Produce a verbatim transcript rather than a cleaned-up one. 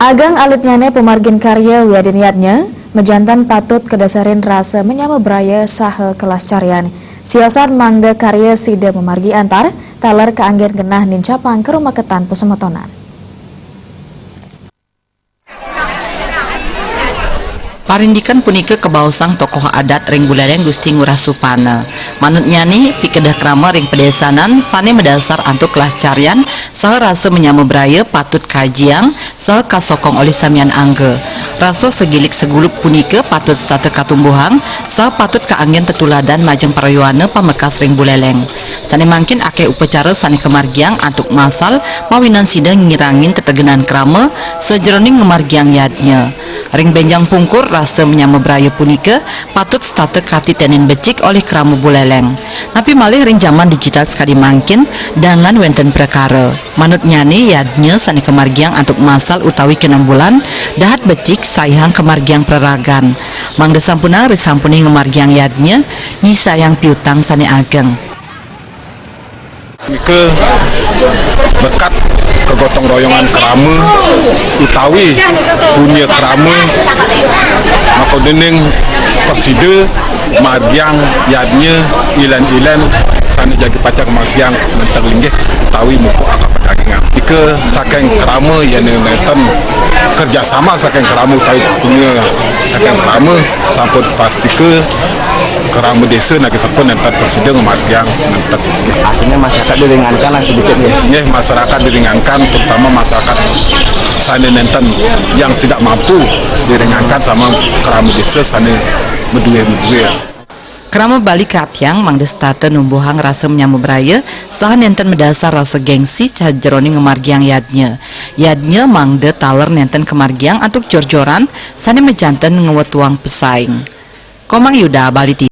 Agang alitnyane pamargin karya wiadin yadnya, majanten patut kadasarin rasa manyama braya saha kelascarian. Siosan mangda karya sida mamargi antar, taler kaanggen genah nincapang karumaketan pasemetonan. Parindikan punika kabaosang tokoh adat ring Buleleng Gusti Ngurah Supana. Manutnyane, pikedah krama ring padesanan sane madasar antuk kelascarian saha rasa manyama braya patut kajiang saha kasokong olih samian angga. Rasa sagilik saguluk punika patut setata katumbuhang saha patut kaanggen tetuladan majeng para yowana pamekas ring Buleleng. Sane mangkin akeh upacara sane kamargiang antuk masal mawinan sida ngirangin tetegenan krama sajeroning ngamargiang yadnya. Ring benjang pungkur, rasa manyama braya punika patut setata katitenin becik olih krama Buleleng. Napi malih ring jaman digital sakadi mangkin, dangan wenten prakara. Manutnyane, yadnya sane kamargiang antuk masal utawi kinambulan, dahat becik saihang kamargiang praragan. Mangda sampunang risampune ngamargiang yadnya, nyisayang piutang sane ageng. Nika berkat kegotong royongan krama utawi punya krama, maka dening prasida margiang yadnya ilen-ilen sane jagi pacang margiang nenteg linggih utawi mupuk akal padagingan. Nika saking krama yen nenten kerjasama saking krama utawi punya saking krama sampun pastika krama desa nagih sampun nenten prasida ngamargiang nenteg. Artinya masyarakat diringankan lah sedikit ya. Nggih, masyarakat diringankan, terutama masyarakat sane nenten yang tidak mampu diringankan sama krama desa sane medue-medue. Krama Bali katiang mangda setata numbuhang rasa manyama braya saha nenten madasar rasa gengsi sajeroning ngamargiang yadnya. Yadnya mangda taler nenten kamargiang antuk jor-joran sane majanten ngwetuang pesaing. Komang Yuda, Bali T V.